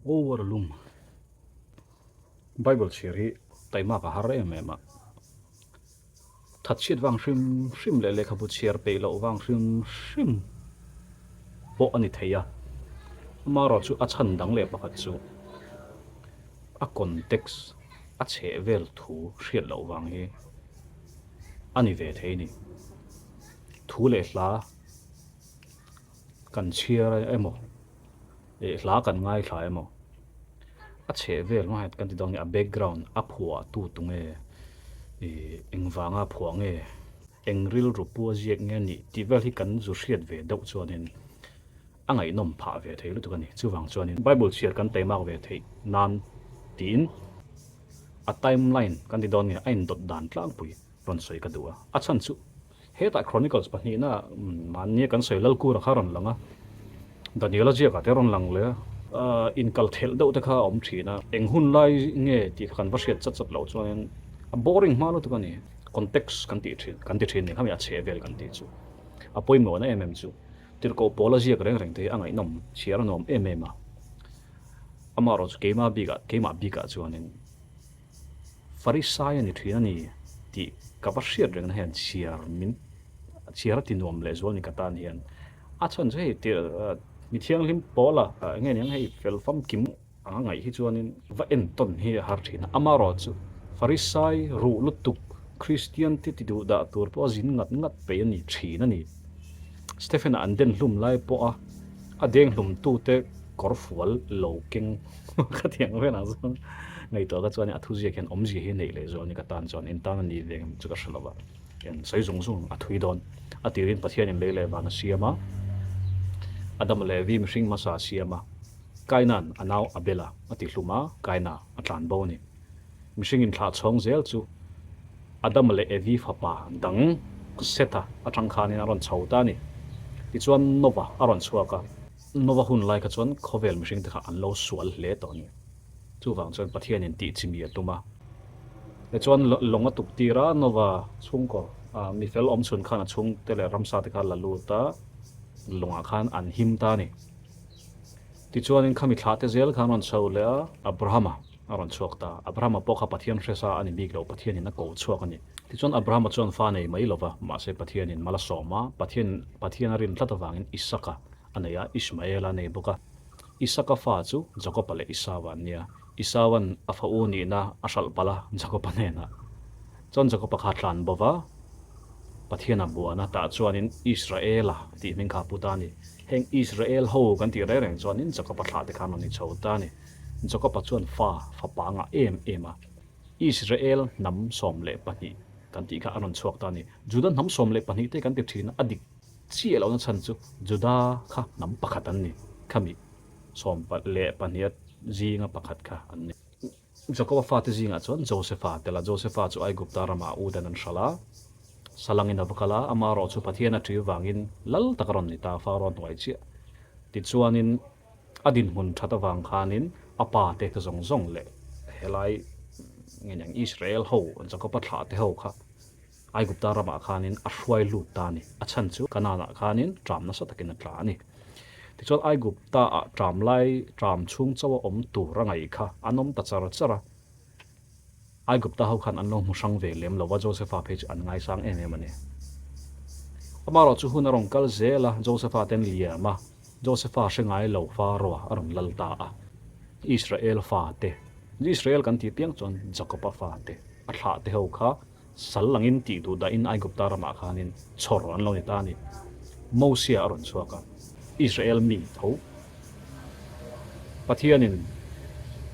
Over lum. Bible chhiar hi taimak a har em em a. Thatchhiat vang hrim hrim leh lehkhabu chhiar peih loh vang hrim hrim pawh a ni thei a. Amaherawh chu a chhan dang leh pakhat chu a context a chheh vel thu hriat loh vang hi a ni ve thei a ni. Thu leh hla kan chhiar emaw eh hla kan ngaithla emaw a chheh vel hmangah kan ti dawn nge a background a phuah tu tu nge ih engvanga phuah nge eng rilru pu a ziak nge a nih tih vel hi kan zu hriat ve deuh chuanin a ngaihnawm phah ve thei lutuk a ni. Chuvang chuanin Bible chhiar kan taimak ve theih nan tiin a timeline kan ti dawn nge a indawt dan tlangpui rawn sawi ka duh a. A chhan chu hetah Chronicles pahnihna mahnia kan sawi Lalkura kha rawn lang a, Daniela ziakah te rawn lang leh a, inkal thelh deuh te kha a awm thin a. Eng hun lai nge tih kha kan va hriat chat chat loh chuanin a boring hma lutuk a ni. Context kan tih thin, kan ti thin nen khami a chheh vel kan tih chu a pawimawhna em em chu Tirhkoh pawl a ziak reng reng te hi a ngaihnawm chhiar a nuam em em a. Amaherawhchu keimah bikah keimah bikah chuanin Farisai a ni thin a ni tih ka va hriat rengna hian chhiar min chhiar a ti nuam leh zual ni ka tan hian a chhan chu hei mi thianghlim pawl a enge niang hei fel famkim anga ngaih hi chuanin va entawn hi a har thin a amaherawh chu Farisai ruh lutuk Kristian te ti duh dah tur pawh a zin ngat ngat peih a ni thin a ni. Stephen-a an den hlum lai pawha a deng hlumtute kawr fual lo keng khatiang velah chuan ngaihtuah ka chuan a thuziak hian awmzia hi neih leh zual a ni ka tan chuan in tan a ni ve chu ka hre lo va, en sawi zung zung a thui dawn. A tirin Pathianin lei leh van a siam a, Adama leh Evi mihring hmasa a siam a, Kaina'n a nau Abela a ti hlum a, Kaina a tlan bo a ni. Mihring inthlah chhawng zel chu Adama leh Evi fapa dang Setha atang khanin a rawn chho ta a ni. Tichuan Nova a rawn chhuak a. Nova hun lai kha chuan khawvel mihringte kha an lo sual hle tawh a ni. Chuvang chuan Pathianin tih chimi a tum a. Tichuan lawng a tuk tir a, Nova chhungkaw mi fel awm chhun khan a chhungte leh ramsa te kha la lut a, lawngah khan an him ta a ni. Tichuanin khami thlah te zel khan rawn chho leh a, Abrahama a rawn chhuak ta. Abrahama pawh kha Pathian hresa a ni bik lo, Pathianin a ko chhuak a ni. Tichuan Abrahama chuan fa nei mai lova, mahse Pathianin mal a sawm a, Pathian Pathian a rin tlat avangin Isaka a nei a, Ishmaela a nei bawk a. Isaka fa chu Jakoba leh Isauva an nia. Isauan a fa u nihna a hralh palh a Jakoba hnenah. Chuan Jakoba kha a tlan bo va, Pathian a buan a, tah chuanin Israela tih hming kha a pu ta a ni. Heng Israel ho kan tih reng reng chuanin Jakoba thlah te khan rawn ni chho ta a ni. Jakoba chuan fa fapa ngah em em a, Israel hnam 12 kan tih kha a rawn chhuak ta a ni. Juda hnam 12 te kan ti thin a, a dik chiah lohna chhan chu Juda kha hnam pakhat an ni, khami 12 zinga pakhat kha an ni. Jakoba fate zingah chuan Josefa a tel a, Josefa chu Aigupta ramah a u dan an hralh a, Salangin a va kal a, amaherawh chu Pathian a ṭi vangin lal tak a rawn ni ta, Faraoa hnuai chiah. Tichuanin A dinhmun that avang khanin a pa te kha zawng zawng leh helai nge niang Israel ho Jakoba thlah te ho kha Aigupta ramah khanin a hruai lut ta a ni. A chhan chu Kanaan-ah khanin ṭam nasa takin a tla a ni. Tichuan Aigupta-ah ṭam lai ṭam chhung chauh a awm tur a ngaih kha an awm ta char char a. Aigupta ho khan an lo hmu hrang ve lem lo va, Josefa phei chu an ngaisang em em a ni. Amaherawh chu hun a rawn kal zel a, Josefa ten liam a, Josefa hre ngai lo Faroa a rawn lal ta a. Israel fate, Israel kan tih piang chuan Jakoba fate, a thlahte ho kha Sal langin tih duh dahin Aigupta ramah khanin chhawr an lo ni ta a ni. Mosia a rawn chhuak a, Israel mi tho Pathianin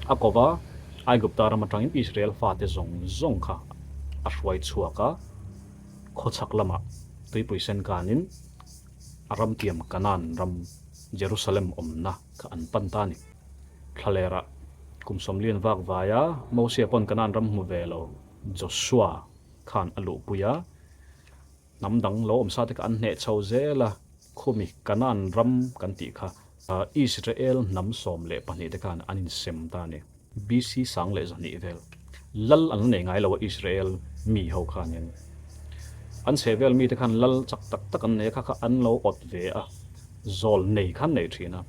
a ko va, Aigupta ram atangin Israel fate zawng zawng kha a hruai chhuak a, khawchhak lamah tuipui sen kanin a ramtiam Kanaan ram Jerusalem awmna kha an pan ta a ni. Thlalerah kum sawmlian vak vaia Mosia pawn Kanaan ram hmu ve lo. Joshua khan a luhpui a, hnam dang lo awm sa te kha an hneh chho zel a, khumi Kanaan ram kan tih kha Israel hnam 12 te khan an insem ta a ni. BC 1002 vel lal an la nei ngai lo a Israel mi ho khanin an chhehvel mite khan lal chak tak tak an nei a, kha kha an lo awt ve a, zawl nei khan nei thin a.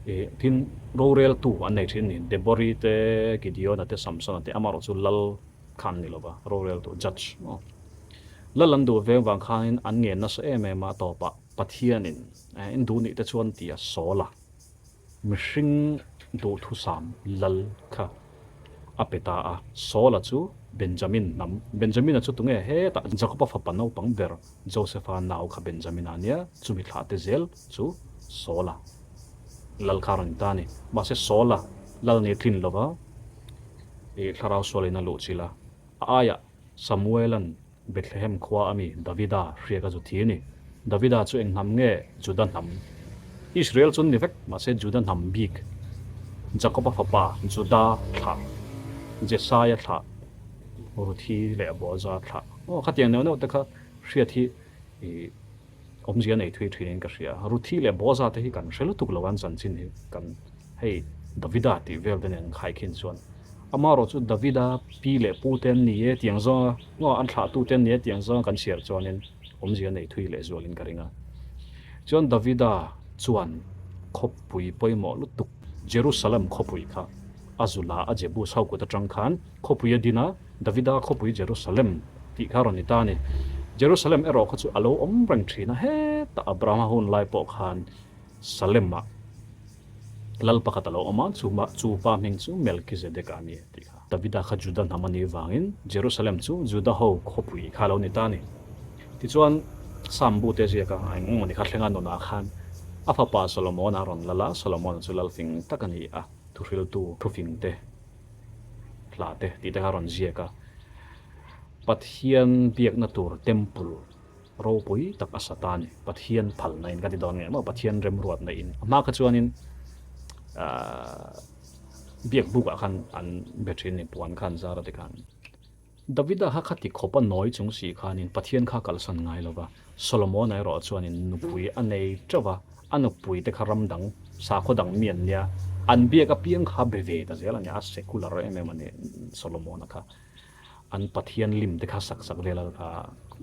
Ih tin roreltu an nei thin a ni. Debori te, Gideona te, Samsona te amaherawh chu lal kha an ni lo va, roreltu, judge, maw. Lal an duh veng vang khanin an ngen nasa em em a, tawpah Pathianin in duh nih te chuan ti a sawl a. Mihring duhthusam lal kha a pe ta a, Saula chu Benjamin hnam, Benjamina chu tunge hetah Jakoba fapa naupang ber Josefa nau kha Benjamina a nia, chumi thlah te zel chu Saula lal kha a rawn ta a ni. Mahse Saula lal ni tlin lova i thlarau sualin a luhchilh a, a aiah Samuela'n Bethlehem khua a mi Davida hriak a zu thi a ni. Davida chu eng hnam nge? Juda hnam. Israel chu an ni vek, mahse Juda hnam bik. Jakoba fapa Juda thlah, Jesaia thlah, Ruthi leh Boaza thlah. Aw, khatiang neuh neuh te kha hriat hi i awmzia nei thui thinin ka hria. Ruthi leh Boaza te hi kan hre lutuk lo an chanchin hi kan hei Davida tih vel te nen khaikhin chuan amaherawh chu Davida pi leh pu te an ni e tiang zawnga maw an thlahtu te an ni e tiang zawnga kan chhiar chuanin awmzia nei thui leh zualin ka ring a. Chuan Davida chuan khawpui pawimawh lutuk Jerusalem khawpui kha a zula a Jebus ho kut atang khan khawpui a din a, Davida khawpui Jerusalem tih kha a rawn ni ta a ni. Jerusalem erawh kha chu a lo awm reng thin a, hetah Abrahama hun lai pawh khan Salem-ah lal pakhat a lo awm a, chu chu pa hming chu Melchizedek a ni tih kha. Davida kha Juda hnam a nih vangin Jerusalem chu Juda ho khawpui kha a lo ni ta a ni. Tichuan, Sam bu te ziak a, eng emaw ni kha thlenga nunah khan a fapa Solomon-a a rawn lal a, Solomon-a chu lal fing tak a ni a, thuhriltu thufing te, hla te tih te kha a rawn ziak a. Pathian biakna tur temple ropui tak a sa ta a ni. Pathian phalna in ka ti dawn ngei maw, Pathian remruatna in. A hma kha chuanin ahh biak bukah khan an be thin a ni, puan kha an zar a tikhan. Davida kha khati khawp a nawi chung si khanin Pathian kha kalsan ngai lo va, Solomona erawh chuanin nupui a nei teuh va, a nupui te kha ram dang, sakhaw dang mi an nia, an biak apiang kha be ve ta zel a ni, a secular em em a ni Solomona kha. An Pathian lim te kha sak sak vel a kha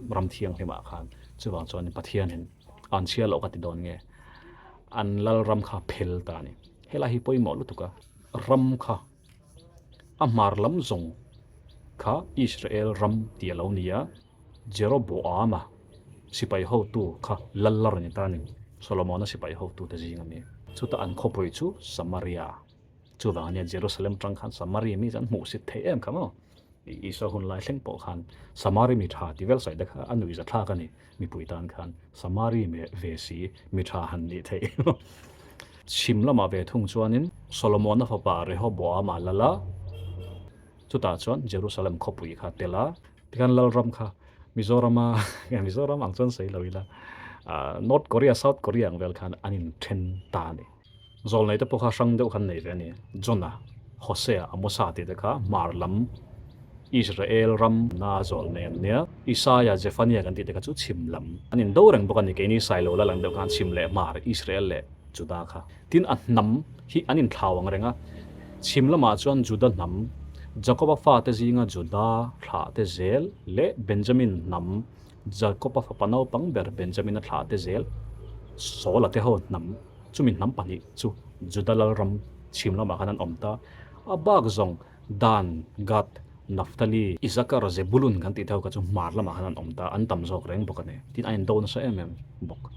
ram thianghlimah khan, chuvang chuanin Pathianin an chhia loh ka ti dawn nge, an lal ram kha phel ta a ni. Helai hi pawimawh lutuk a, ram kha A hmar lam zawng kha Israel ram tih a lo ni a, Jeroboama sipai hotu kha lal la rawn ni ta a ni, Solomona sipai hotute zing a ni. Chutah an khawpui chu Samaria, chuvang a nia Jerusalem tang khan Samaria mi chu an hmuhsit thei em kha maw? Isua hun lai thleng pawh khan Samari mi tha ti vel sawi te kha a nuihza thlak a ni mipui tan khan Samari ve si mi tha han nih theih. Chhim lamah ve thung chuanin Solomona fapa Rehoboama lal a, chutah chuan Jerusalem khawpui kha tel a, tikhan lalram kha Mizorama Mizoram ang chuan sawi lo ila North Korea South Korea ang vel khan an inthen ta a ni. Zawlnei te pawh kha hrang deuh khan nei ve a ni. Jonah, Hosea, Amosa tih te kha hmar lam Israel ram na zawlnei an nia. Isaia, Zephaniah kan tih te kha chu chhim lam an indo reng bawk a ni. Keini Sailo lal ang deuh khan chhim leh hmar Israel leh Juda kha. Tin a hnam hi an inthlau ang reng a. Chhim lamah chuan Juda hnam, Jakoba fate zinga Juda thlah te zel leh Benjamin hnam, Jakoba fapa naupang ber Benjamina thlah te zel, Saula te ho hnam. Chumi hnam pahnih chu Juda lalram chhim lamah khan an awm ta. A bak zawng Dan, Gad, Naphtali, Isakar, Zebulun kan tih te ho kha chu hmar lamah khan an awm ta, an tam zawk reng bawk a ni. Tin, a indo nasa em em bawk.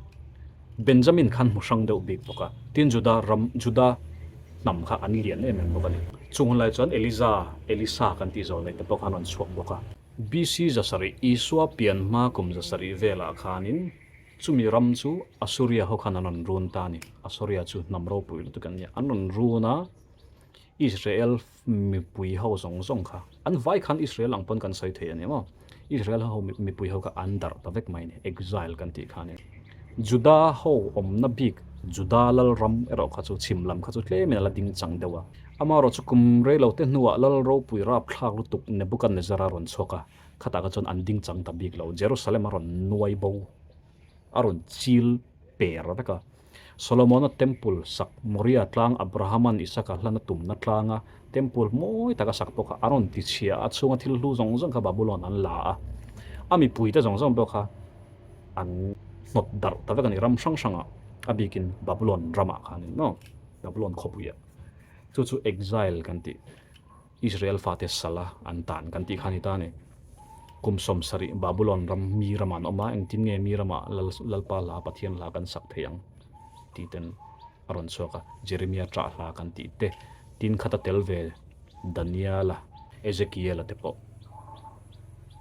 Benjamin khan hmu hrang deuh bik bawk a, tin Juda ram, Juda hnam kha an lian em em bawk a ni. Chung hun lai chuan Eliza, Elisa kan tih zawh neih te pawh khan an chhuak bawk a. BC zasarih, Isua pian hma kum zasarih velah khanin Chumi ram chu Assuria ho khan an rawn run ta a ni. Assuria chu hnam ropui lutuk an ni a, an rawn run a, Israel mipui ho zawng zawng kha, an vai khan Israel ang pawn kan sawi thei a ni maw? Israel ho mipui ho kha an darh ta vek mai a ni, exile kan tih kha a ni. Juda ho awmna bik Juda lal ram erawh kha chu chhim lam kha chu tlemin a la ding chang deuh a. Amaherawhchu kum reilo te hnuah lal ropui rapthlak lutuk Nebuchadnezzar a rawn chhuak a, Khatah kha chuan an ding chang ta bik lo. Jerusalem a rawn nuai bo, a rawn chil per vek a. Solomona temple sak Moria tlang Abrahaman Isaka hlan a tumna tlanga temple mawi taka sak pawh kha a rawn ti chhia a, a chhunga thil hlu zawng zawng kha Babulon an la a. A mipuite zawng zawng pawh kha an hnawt darh ta vek a ni ram hrang hrangah, a bikin Babulon ramah khanin maw. Babylon khawpuiah. Chu chu exile kan tih, Israel fate sala an tan kan tih kha a ni ta a ni. Kum 70 Babylon ram mi ramah an awm a, engtin nge mi ramah Lalpa hla, Pathian hla kan sak thei ang tih ten a rawn chhuak a, Jeremia ṭah hla kan tih te, tin khata tel ve Daniela, Ezekiela te pawh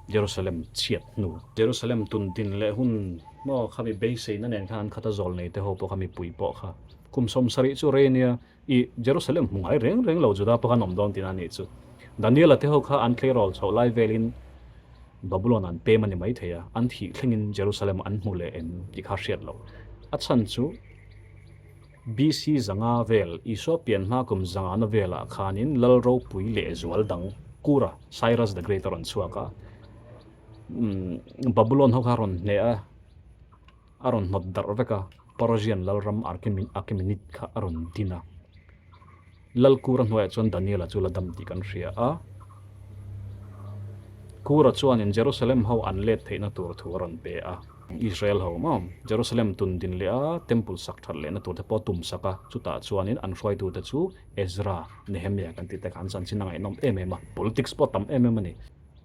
Jerusalem chhiat hnu. Jerusalem tun din leh hun maw khami beiseina nen khan an khata zawl nei te ho pawh kha mipui pawh kha kum 70 chu rei nia i Jerusalem hmu ngai reng reng lo Juda pawh khan awm dawn tihna a nih chu. Daniela te ho kha an tleirawl chhoh lai velin Babylon an pem a ni maithei a, an thih thlengin Jerusalem an hmu leh em tih kha hriat loh. A chhan chu BC 500 vel, Isua pian hma kum zangana velah khanin lal ropui leh zual dang Kura, Cyrus the Great, a rawn chhuak a. Babylon ho kha a rawn hneh a, a rawn hnawt darh vek a, Persian lalram Achaemenid kha a rawn din a. Lal Kura hnuaiah chuan Daniela chu la dam tih kan hria a. Kura chuanin Jerusalem ho an let theihna tur thu a rawn pe a. Israel ho maw Jerusalem tun din leh a temple sak that lehna tur te pawh a tum sak a, chutah chuanin an hruaitute chu Ezra, Nehemia kan tih te kha an chanchin a ngaihnawm em em a, politics pawh a tam em em a ni.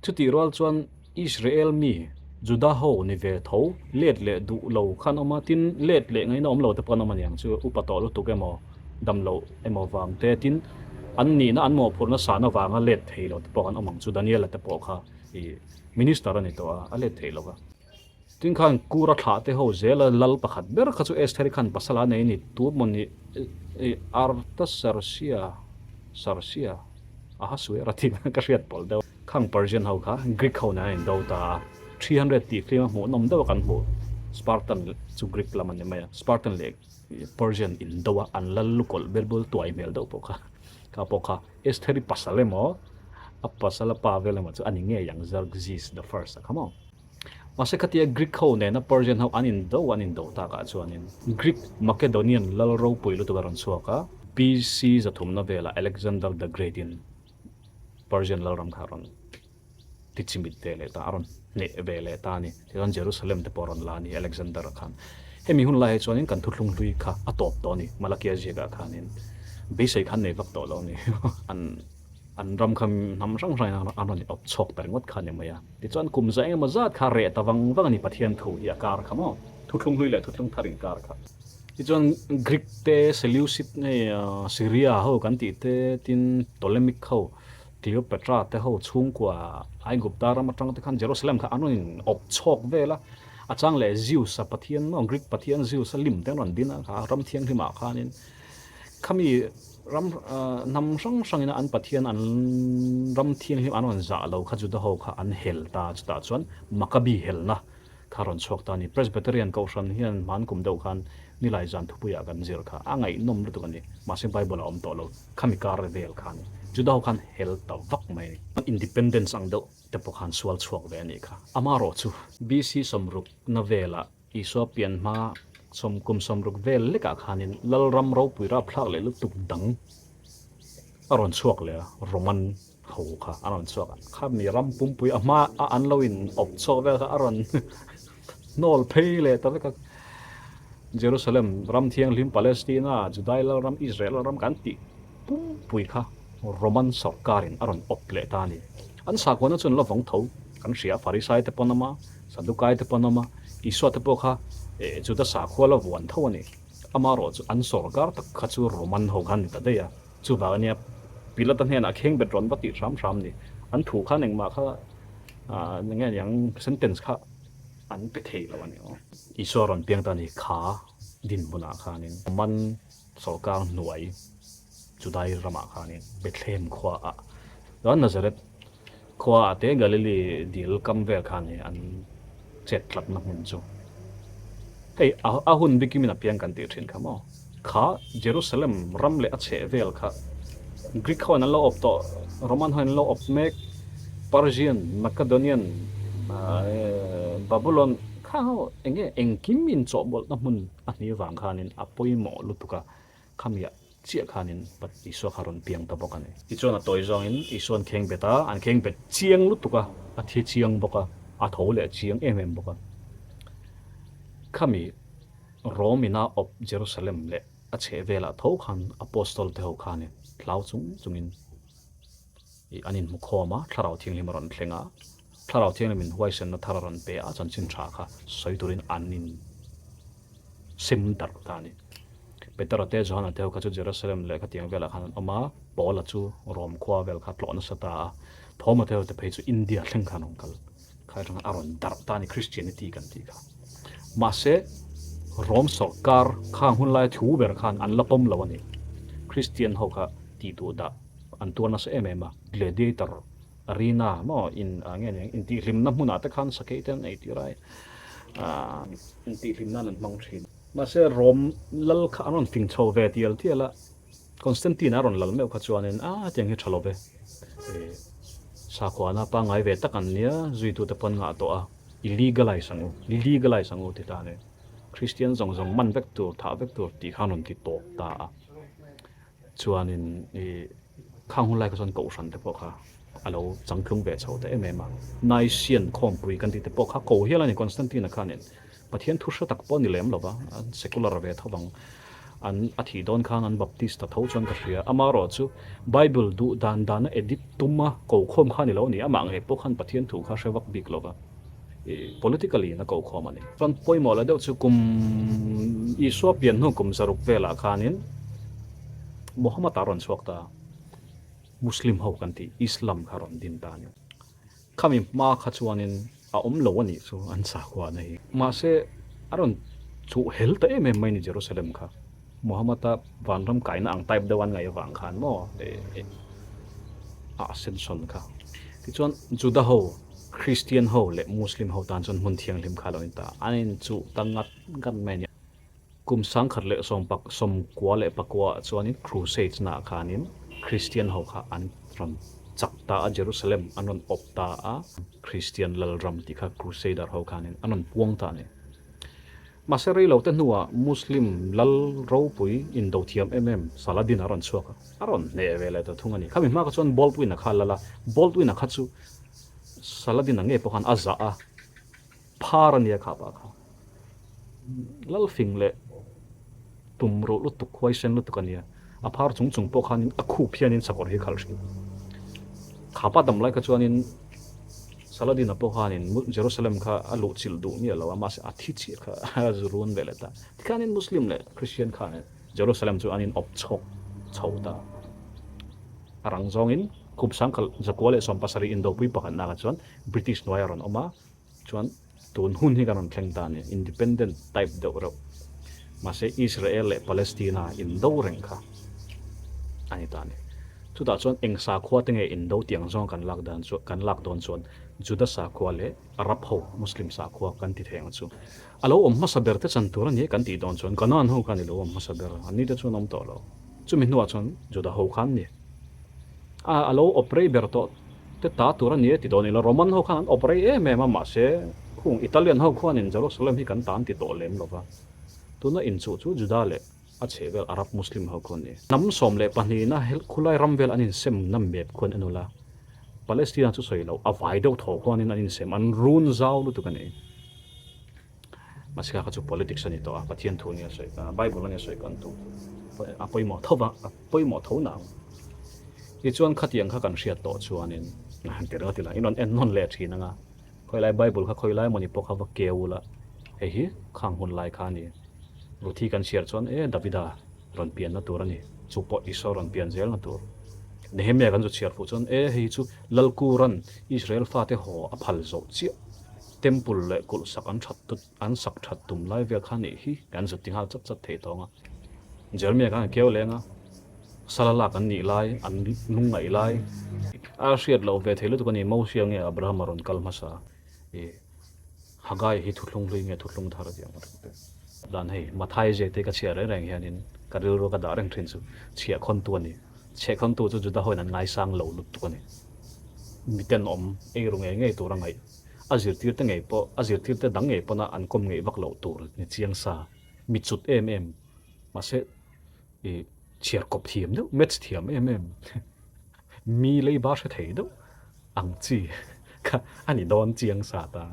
Chutih rual chuan Israel mi, Juda ho ni ve tho, let leh duh lo khan awm a, tin let leh ngaihna awm lo te pawh an awm a niang chu, upa tawh lutuk emaw, dam loh emaw vang te, tin an nihna an mawhphurhna san avanga let thei lo te pawh an awm ang chu, Daniela te pawh kha i minister a ni tawh a, a let thei lo va. Tin khan Kura thlah te ho zela lal pakhat ber kha chu Estheri khan pasal a nei a ni, tu maw ni i Artasarsia, Sarsia, Ahasuera tih kha ka hriat pawlh deuh. Khang Persian ho kha Greek ho nen an indo ta a, 300 tih film a hmuhnawm deuh a kan hmuh, Spartan chu Greek lam a ni mai a, Spartan leh Persian indo a an lal lukawlh bel bul tuai hmel deuh pawh kha, kha pawh kha Estheri pasal emaw a pasal a pa vel emaw chu a ni ngei ang Xerxes the first a kha maw. Mahse khatia Greek ho nena Persian ho an indo an indo takah chuanin Greek Macedonian lal ropui lutuk a rawn chhuak a, BC 300 velah Alexander the Great in Persian lalram kha a rawn tichimit ve leh ta, a rawn hneh ve leh ta a ni. Tichuan Jerusalem te pawh a rawn la a ni Alexander a khan. Hemi hun lai hi chuanin kan thuthlung hlui kha a tawp tawh a ni, Malakia ziakah khanin beisei khan nei vak tawh lo a ni. An An ram kha hnam hrang hrangin an rawn awp chhawk ta ringawt kha a ni mai a. Tichuan kum za engemaw zat kha reh ta vang vang a ni Pathian thu hi a kar kha maw? Thuthlung hlui leh thuthlung thar inkar kha. Tichuan Greek te, Seleucid hei Syria ho kan tih te, tin Ptolemaic ho, Cleopatra te ho chhungkua Aigupta ram atang te khan Jerusalem kha an rawn in awp chhawk vel a. A chang leh Zeus-a Pathian maw Greek Pathian Zeus-a lim te an rawn din a kha ram thianghlimah khanin khami Ram hnam hrang hrangin an Pathian an ram thianghlim an rawn zah lo kha Juda ho kha an hel ta chutah chuan Makabi helna kha rawn chhuak ta a ni. Presbyterian Kohhran hian hman kum deuh khan Nilai zan thupuiah kan zir kha a ngaihnawm lutuk a ni. Mahse Bible a awm tawh lo khami kar vel kha a ni. Juda ho khan hel ta vak mai a ni. Independence ang deuh te pawh khan sual chhuak ve a nih kha. Amarawh chu BC 60 na velah Isua pian hma kum 60 vel lekah khanin Lalram ropui rapthlak leh lutuk dang a rawn chhuak leh a, Roman ho kha a rawn chhuak a, khami ram pumpui a hma a an lo in awp chhuak vel kha a rawn hnawl phei leh ta vek a. Jerusalem ram thianghlim Palestina, Judai Lalram, Israel Lalram kan tih pumpui kha Roman sawrkarin a rawn awp leh ta a ni. An sakhuana chu an la vawng tho kan hria a, Farisai te pawn awm a, Sadukai te pawn awm a, Isua te pawh kha Juda sakhua la vuan tho a ni. Amaherawh chu an sawrkar tak kha chu Roman ho kha an ni ta daih a, chuvang ania Pilata hnenah khengbet rawn va tih hram hram ni. An thu khan engmah kha eng nge niang sentence kha an pe thei lo a ni aw. Isua rawn piang ta a ni kha dinhmunah khanin Roman sawrkar hnuai Judai ramah khanin Bethlehem khuaah chuan Nazareth Khua ah te Galilee dil kam vel kha ni an chet tlatna hmun chu. Hei a hun bikimin a piang kan tih thin kha maw? Kha Jerusalem ram leh a chheh vel kha Greek ho in an lo awp tawh, Roman ho in an lo awp mek, Persian, Macedonian, Babylon kha ho enge engkim inchawhmawlhna hmun a hni vang khanin a pawimawh lutuk a. Khamiah chiah khanin Isua kha rawn piang ta bawk a ni. Tichuan a tawi zawngin Isua'n kheng bet a, an kheng bet chiang lutuk a, a thi chiang bawk a, a tho leh chiang em em bawk a. Khami Rom ina awp Jerusalem leh. A chhehvelah tho khan Apostol te ho khanin hlau chung chungin ih an inhmu khawm a, Thlarau Thianghlim a rawn thleng a, Thlarau Thianghlimin huaisenna thar a rawn pe a, chanchin tha kha sawi turin an in sem darh ta a ni. Petera te Johana te ho kha chu Jerusalem leh khatiang velah khan an awm a, Paula chu Rom khua vel kha tlawh nasa ta a, Thoma te ho te phei chu India thleng khan an rawn kal. Kha atanga a rawn darh ta a ni Christianity kan tih kha. Mahse, Rom sawrkar khang hun laia thu ber khan an la pawm lo a ni. Christian ho kha tih duh dah an tuar nasa em em a, gladiator arena maw in nge ni ang intihhlimna hmunah te khan sakei te an ei tir a, intihhlim nan an hmang thin. Mahse, Rom lal kha an rawn fing chho ve tial tial a. Constantine a rawn lal meuh kha chuanin a tiang hi tha lo ve, sakhuana pangngai ve tak an nia, zuitute pawn ngah tawh a, i legalize ang u, legalize ang u ti ta a ni. Christian zawng zawng man vek tur, thah vek tur tih khan rawn ti tawp ta a. Chuanin i khang hun lai kha chuan kohhran te pawh kha a lo changtlung ve chho ta em em a. Nicaean khawmpui kan tih te pawh kha ko hial a ni Constantine-a khanin. Pathian thu hre tak pawh a ni lem lo va, an secular ve tho vang. An a thih dawn khan an Baptist ta tho chuan ka hria. Amaherawh chu Bible duh dan dana edit tuma ko khawm kha a ni lo a ni. Amah ngei pawh khan Pathian thu kha hre vak bik lo va, politically in a ko khawm a ni. Chuan pawimawh la deuh chu kum Isua pian hnu kum zaruk velah khanin Muhammad a rawn chhuak ta a, Muslim ho kan tih Islam kha a rawn din ta a ni. Khami hma kha chuanin a awm lo a nih chu an sakhuana hi. Mahse, a rawn chuh hel ta em em mai ni Jerusalem kha. Muhammad-a vanram kaina ang type deuh an ngaih avang khan maw a ascension kha. Tichuan Juda ho, Christian ho leh Muslim ho tan chuan hmun thianghlim kha a lo in ta. An inchuh ta ngat ngat mai a ni. Kum 1994 ah chuanin Crusades naah khanin Kristian ho kha an rawn chak ta a, Jerusalem an rawn awp ta a, Kristian lalram tih kha Crusader ho khanin an rawn puang ta a ni. Mahse rei lo te hnuah Muslim lal ropui indo thiam em em Saladin a rawn chhuak a, a rawn hneh ve leh ta thung a ni. Khami hma kha chuan Baldwin-a kha a lal a, Baldwin-a kha chu Saladin-a ngei pawh khan a zah a, phar a nia kha pa kha. Lalfing leh tum ruh lutuk, huaisen lutuk a nia. A phar chung chung pawh khanin a khup hianin sakawr hi khalh thin. Khapa dam lai kha chuanin Saladin-a pawh khanin Jerusalem kha a luh chilh duh miah lo a, mahse a thi chiah kha a zu run ve leh ta. Tikhanin Muslim leh Christian khanin Jerusalem chu an inawp chhawk chho ta. A rang zawngin kum 1917 Indopui pakhatna kha chuan British hnuai a rawn awm a, Chuan tun hun hi kan rawn thleng ta a ni, independent type deuh reuh. Mahse Israel leh Palestina indo reng kha a ni ta a ni. Chutah chuan eng sakhua te nge indo tih ang zawng kan lak dan chu kan lak dawn chuan Juda sakhua leh Arab ho Muslim sakhua kan ti thei ang chu. A lo awm hmasa ber te chan tur a ni kan tih dawn chuan Canaan ho khan i lo awm hmasa ber a, anni te chuan awm tawh lo. Chumi hnuah chuan Juda ho khan ni. A a lo awp rei ber tawh te ta tur a ni e ti dawn ila Roman ho khan an awp rei em em a mahse khung Italian ho khuanin Jerusalem hi kan tan ti tawh lem lova tuna inchuh chu Juda leh a chhehvel Arab Muslim ho khuan ni. Hnam 12na khulai ram vel an insem na map khuan en ula Palestina chu sawi loh a vai deuh thaw khuanin an insem an run zau lutuk a ni. Mahse kha chu politics a ni tawh a, Pathian thu nia sawi ka, Bible ania sawi kan tum a pawimawh tho va, a pawimawh tho nang. Tichuan khatiang kha kan hriat tawh chuanin ti ringawt ila, in rawn en nawn leh thin anga, khawilai Bible kha khawilai emawni pawh kha va keu ula, hei hi khang hun lai kha a ni. Ruthi kan chhiar chuan e Davida rawn pianna tur a ni, chu pawh Isua rawn pian zelna tur. Nehemia kan zu chhiar fuh chuan e hei chu Lalkuran Israel fate haw a phal zawh chiah. Temple leh kulh sak an that tut an sak that tum lai vel kha nih hi kan zut ti nghal chat chat thei tawng a. Jeremiah khan a keu leng a, sala lak an nih lai, an lungngaih lai a hriat loh ve thei lutuk a ni, Mosia nge Abraham a rawn kal hmasa i Hagai hi thuthlung hlui nge thuthlung thar tih ang a thu te. Dan hei Mathai zia te ka chhiah reng reng hianin ka rilru ka dah reng thin chu chhiahkhawntu a ni. Chhiahkhawntu chu Juda hoin an ngaisang lo lutuk a ni. Miten awm eiru ngei ngei tur a ngaih. A zirtirte ngei pawh, a zirtirte dang ngei pawna an kawm ngeih vak loh tur ni chiang sa, mi cut em em, mahse i chhiar kawp thiam deuh, maths thiam em em, mi leiba hre thei deuh ang chi kha a ni dawn chiang sa ta.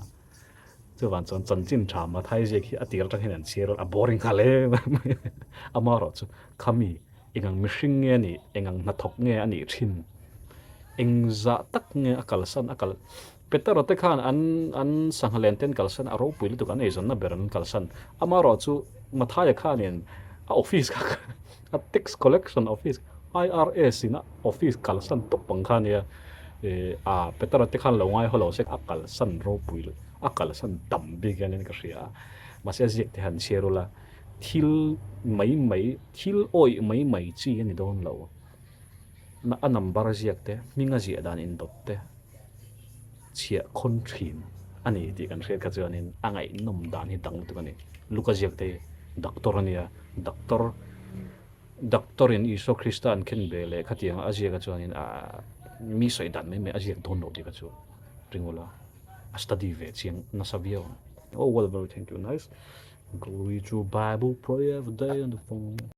Chuvan chuan chanchin tha Mathai ziak hi a tir atang hian an chhiar a, a boring nghal em em mai a. Amaherawhchu khami engang mihring nge a nih, engang hnathawk nge a nih thin, eng zah tak nge a kalsan a kal Petera te khan an an sangha len te an kalsan a ropui lutuk an eizawnna ber an kalsan. Amaherawhchu Mathaia khanin a office kha a tax collection office IRS in a office kalsan tawp ang kha ania eh a Petera te khan lo ngai haw lo se a kalsan ropui a kalsan tam bik hian in ka hria a mahse a ziak te han chhiar ula thil mai mai thil awih mai mai chi a ni dawn lo a number ziak te hming a ziah dan indawt te chhiah khawn thin a ni tih kan hriat kha chuanin a ngaihnawm dan hi dang lutuk a ni. Luka ziak te hi doctor a nia, doctor doctor in Isua Krista an khen ve leh khatiang a ziak a chuanin ah mi sawi dan mai mai a ziak dawn lo tih kha chu ring ula a study ve chiang nasa viau ang. Oh well very thank you nice go read your bible pray every day on the phone.